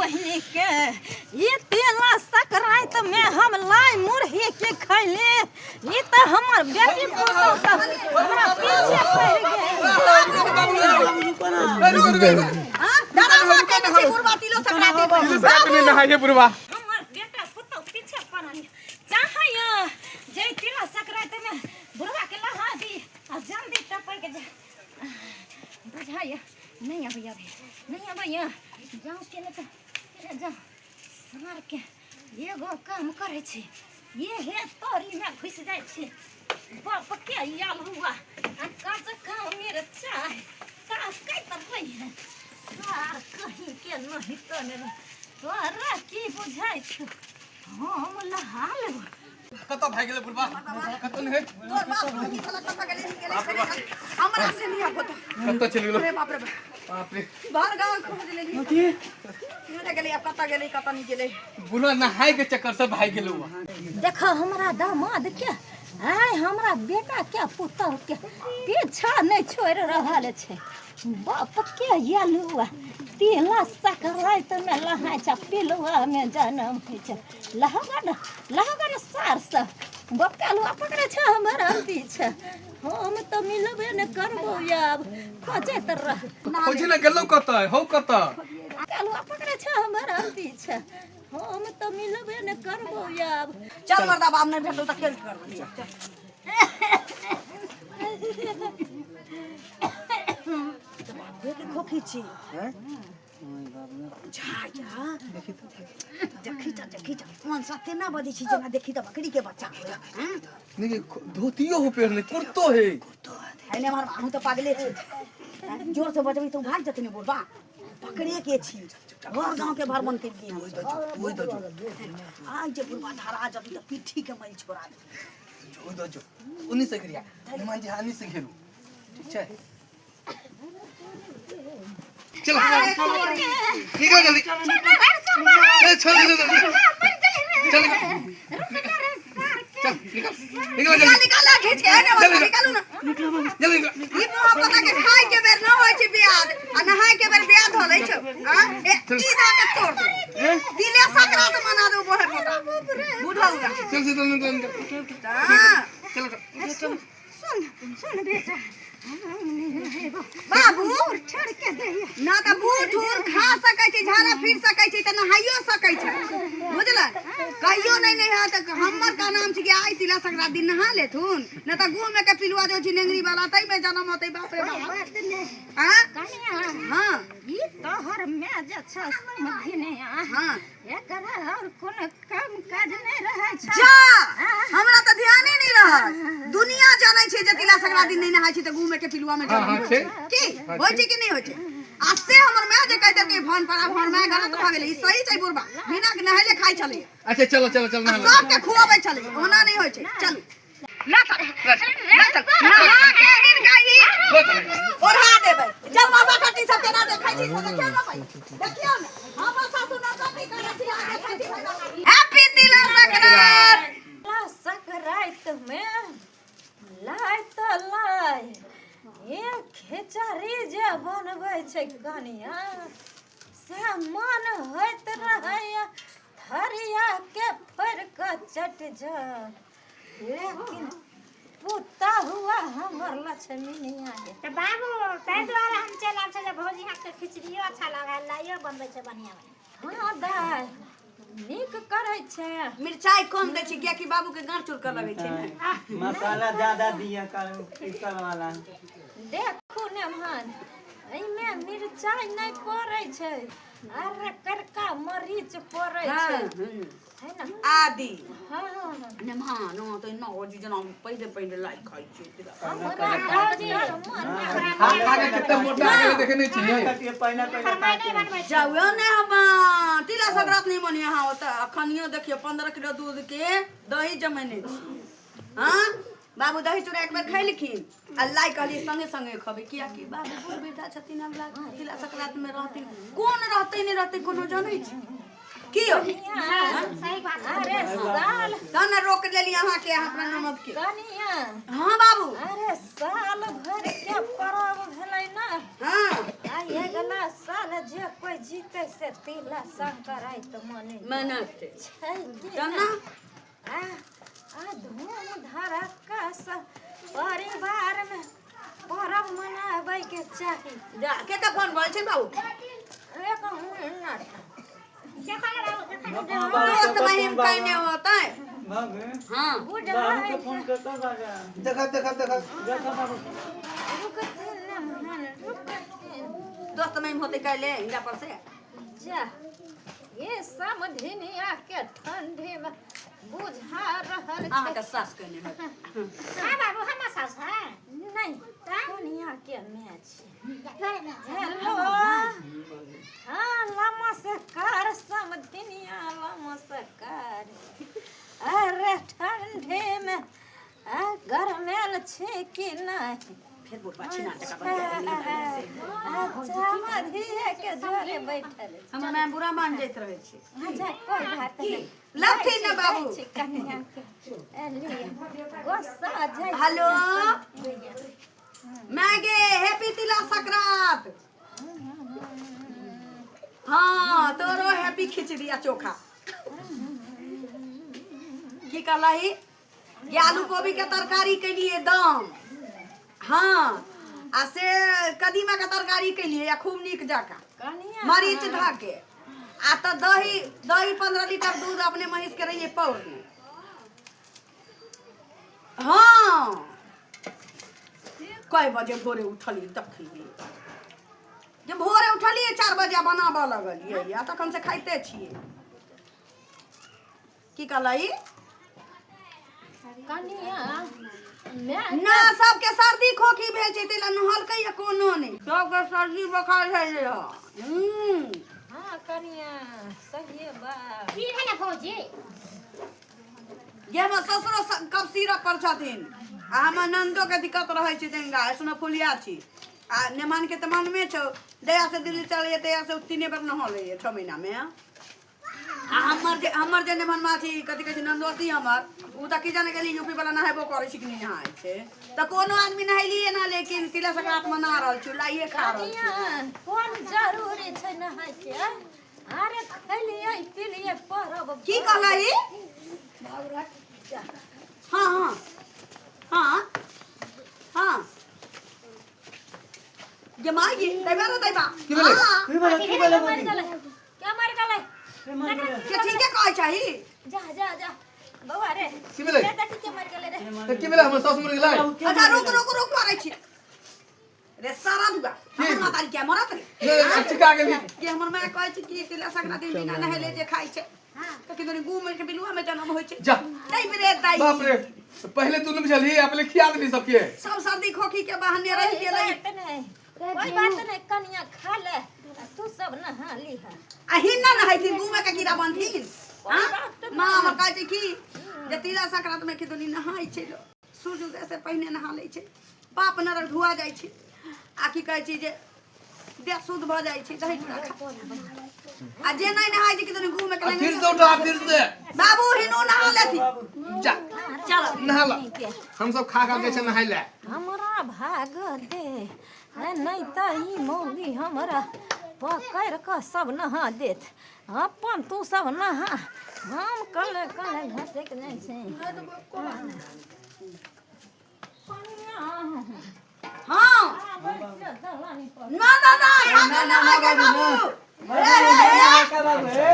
बहिनी के ई तेला सकराइत में हम लाई मुरही के खैले ई त हमर बेटी पुतहु सब हमरा पीछे पड़ि गेल। हाँ, डरावा के नहि छै बुढ़बा तिलो संक्रांति पर। संक्रांति में नहाइए बुढ़वा। हमर बेटा पुतहु पीछे पड़ल चाहैया जे तिला सकराइत में बुढ़वा के लहा दी आ जल्दी टपक जा बुझाइया नहीं अबैया अभी नहीं अबैया जाओ के नहीं तो जाओ सार के एगो काम करै छी ये हे तोरी में घुसि जाइ छी बाप के आयल हुआ आ काज काम मिरचाइ ताकैत रहिए सार कहीं के नहीं तो ने तोरा की बुझाइ छौ हम लहा लेबो। कतऽ भागि गेलै बुढ़बा? कतऽ नहि तोर बाप की छलक कतऽ गेलै नहि गेलै से नहि। हमरा से नहीं आबत। कतऽ चलि गेलो? अरे बाप रे बाप। बाप रे। बाहर गाँव खोज लेली नहि गेलै आब कतऽ गेलै कतऽ नहि गेलै। बुढ़वा नहाय के चक्कर से भागि गेलौ। देख हमरा दामाद के आय हमरा बेटा के पुतहु के पीछा नहि छोड़ि रहल छै। बाप के आलुआ तिला सकराइत में लहाय छै पिलुआ में जनम होइ छै। लहगन लहगन सार से बाप के आलुआ पकड़े छै हमर पीछे। हम तऽ मिलबे नहि करबो आब खोजैत रह। खोजे ने गेलौ कतऽ हौ कतऽ? आलुआ पकड़े छै हमर पीछे। हम तऽ मिलबे नहि करबो आब। चल मर्दा बाप नहि भेटल तऽ खेल कर। देख खोखी छी झाया देखी त देखी त मन सत्य ना बजै छी जेना देखी त बकरी के बच्चा हैं? नहीं धोतियो हो पहिरने कुर्तो है। है ने हमर अहूँ तऽ पागले छी हैं? जोर से बजबै तऽ भागि जेतै ने बुढ़बा बकरे के छी घर गाँव के भरमन के की ओहि दजो ओहि दजो आइ जे बुढ़बा धरा जतै तऽ पिट्ठी के मैल छोड़ा देतै। ओहि दजो उन्नी से घेरिया हनुमान जी हानि से घेरू ठीक छै। चलो निकल जल्दी। ए छोड़ दे चल चल निकल निकल जल्दी। निकाल निकाल खींच के ने चल, निकालू ना जल्दी निकल। ई मुँह पता के खाय के बेर न होय छै ब्याद आ नहाय के बेर ब्याद होलै छै। आ ए ई दा के तोड़ दे तिले संक्रांत मना दो बोहे पता बुढ़ऊ चल चल चल निकल निकल। हां चलो चल। सुन सुन बेटा बाबू छोड़ के दे ना तऽ बूढ़ ठूर खा सकै छै झाड़ा फिर सकै छै तऽ नहाइयो सकै छै बुझल कहियो नहि नहि है तऽ हमर का नाम छै कि आइ तिला संक्रांति दिन नहा लेथुन न तऽ गुह में के पिलुआ जो छै नेंगरी वाला तै में जनम होतै बाप रे बाप। बात नहि हाँ कनिया हाँ ई तोहर माय जे छ समधिनिया हाँ एकरा और कोनो काम काज नहि रहै छै। जा हमरा तऽ ध्याने नहि रहल। दुनिया जानै छै जे तिला संक्रांति दिन नहि नहाय छै तऽ गुह में के पिलुआ में हाँ जनम हाँ होइ छै। छै की होइ छै कि नहि होइ छै? आ से हमर माय जे कहि देलकै भन पर आब हमर माय गलत भऽ गेलै। ई सही छै बुढ़बा बिना नहेले खाइ छलै। अच्छा चलो चलो चलो आ नहा लो। सबके खुआबै छलै ओना नहि होइ छै। चलू ना चल ना चल नहा के हिनका ई लो चलो। ओढ़ा देबै। चल बाबा कटी सब केना देखै छी से देखियौ ने भाई देखियौ ने हमर सासु नौटंकी करै छी आ देखै छी हैप्पी तिला संक्रांति। तिला संक्रांति में लाइ तऽ लाइ ए खेचारी जे बनबै छै कनिया से मन होइत रहैया थरिया के फोड़ि कऽ चट जा लेकिन पुता हुआ हमर लक्ष्मीनिया गे। तऽ बाबू ताहि दुआरे हम चलि आयल छलियै जे भौजी हाथके खिचड़ियो अच्छा लगै है लाइयो बनबै छै बढ़िआँ बढ़िआँ। हँ दाइ नीक करै छै। मिरचाइ कम दै छी कियाकि बाबू के गाँठ चुरकऽ लगै छै ने। मसाला ज्यादा दिया कर पीसल वाला। देखू ने मन एहिमे मिरचाइ नहि पड़ै छै अरे करका मरीच पड़ै छै है ना। आदि हाँ हाँ हाँ। नेमान हँ तऽ एना होइ छै जेना पहिले पहिले लाइ खाइ छियै। हमरा डॉक्टर मन खा खा के कते मोटा गेलै देखे नहि छियै। कटिए पहले पहले फरमाइ नहि बनबै छै। जाउ ने हम तिला संक्रांति नहि मनिए अहाँ ओतऽ अखनियो देखियौ 15 किलो दूध के दही जमेने छी। हाँ बाबू दही चूड़ा एक बेर खैलखिन आ लाइ कहलियै संगे संगे खबै कियाकि बाबू बूढ़ वृद्धा छथिन अगला तिला संक्रांति में रहथिन कोन रहतै नहि रहतै कोनो जनै छै की यौ? सही बात छै। अरे साल तहन ने रोक लेली अहाँके अहाँ अपना ननद के। कनिया हाँ बाबू। अरे साल भर के पर्व भेलै ना। हाँ आ एक अगला साल जे कोई जीते से तिला संक्रांति मने मनते छै कि तना आ आ धूम धड़क्का सब परिवार में परब मनाबै के चाही। जा के का फोन बोल छै बाबू? एक मिनट। देखा ना बाबू, देखा ना। दोस्त बहिन कहने होता है। बाबू हाँ गुड बाबू के नाइट। फोन करता बाजा। देखा देखा देखा देखा बाबू। रुकथिन ना महान, रुकथिन। दोस्त बहिन होते कहले हिंदा पर से जा ये समधिनिया के ठंडी में बुझा रहल अहाँ छै। के सास कहने होते। हाँ बाबू, हमर सास है। नहीं, दुनिया के मैच। हेलो, हाँ नमस्कार समधिनिया, नमस्कार। अरे ठंडे में गरमेल छै कि नहीं? फिर बुढ़वा छिना टका बन गया। अच्छा मधिया के जोरे बैठल। हमर माय बुरा मान जाइत रहै छै। अच्छा कोई बात नहीं। लथिन ना बाबू। कन्या के लिये गुस्सा जाय। हेलो मैगे, हैप्पी तिला संक्रांत। हाँ तोरो हैप्पी खिचड़ी आ चोखा। की कहलही? ये आलू गोभी के तरकारी के लिए दम। हाँ आ से कदीमा के तरकारी के लिए खूब नीक जकाँ कन्या मरीच धऽ के आ तऽ दही दही 15 लीटर दूध अपने महींस के रहिए पौरने। हाँ कई बजे भोरे उठलियै देखलियै जे भोरे उठलियै 4 बजे बनाबऽ लगलियै आ तखन से खाइते छियै। की कहलही? कन्या मैं ना सबके सर्दी खोखी भेल छै ताहि लए नहलकै या कोनो नहि, सबके सर्दी बोखार भेलै हँ। हाँ कन्या सही बात। की भेलै भौजी? ये हमर ससुरो कफ सिरप पर छथिन आ हमर ननदो के दिक्कत रहै छै तनिका एसनोफोलिया छी आ नेमान के तऽ मानमे छौ, दया से दिल्ली चलैए तहिया से 3 बेर नहलैए 6 महीना में। आ हमर जे नेमनमा छी कथी कहै छै ननदोसी हमर, उ तऽ की जाने गेली यूपी वाला नहेबो करै छै कि नहि नहाय छै। तऽ कोनो आदमी नहेलिए ना, लेकिन तिला संक्रांति मना रहल छी, लाइए खा रहल छी। कन्या कोन जरूरी छै नहाय के? अरे खैलियै पिलियै परब। की कहलही? हाँ हाँ हाँ हाँ ये माई दैबा रे दैबा। की भेलै? हाँ। की भेलै, की भेलै मर भौजी? गेलै, क्या मर गेलै? के मर गेलै? के ठीके कहै छही। जा जा जा बौआ रे। की भेलै? रे देखी के मर गेलै रे। तऽ की भेलै? हमर सासु मरि गेलै? बाबू, के अच्छा मर रुक गेलै? रुक रुक करै छी रे सारा दुआ हमर मातारी क्या मरत रे? नहि, चिका गेली। के हमर माय कहै छै कि तिला संक्रांति बिना नहेले जे खाइ छै तऽ किदन गू मरि के बिलुआ में जन्म होइ छै। जा। तै रे दाई। बाप रे, पहिले तू नहि बुझलही, अपने खिया देली सबके। सब सर्दी खोखी के बहाने रहि कोई गेलै। बात नहीं, कोई बात नहीं कन्या, खा ले आ तू सब नहा लीहा। आ हिन्ना नहैथिन गू में के कीड़ा बनथिन। हाँ? माँ हमर कहै छै कि जे तिला संक्रांति में किदनी नहाय छै लोक, सूर्य उदय से पहिने नहा लै छै, पाप नरक धुआ जाइ छै आ की कहै छै जे देह शुद्ध भऽ जाइ छै दही चूड़ा खा। आ जे नहि नहाय छै किदनी गू में के आ फिर से उठा, फिर से बाबू हिनू नहा लेथिन। जा चलो नहा ला, हम सब खा खा के छै नहाय ले। हमरा भाग दे नहीं तऽ ई मौगी हमरा पकड़ि कऽ सब नहा देत। अपन तू सब नहा, हम कले कले घसकि जाइ छै। हाँ ना ना ना खा के नहा के बाबू। ए, ए, ए, का बाबू, ए।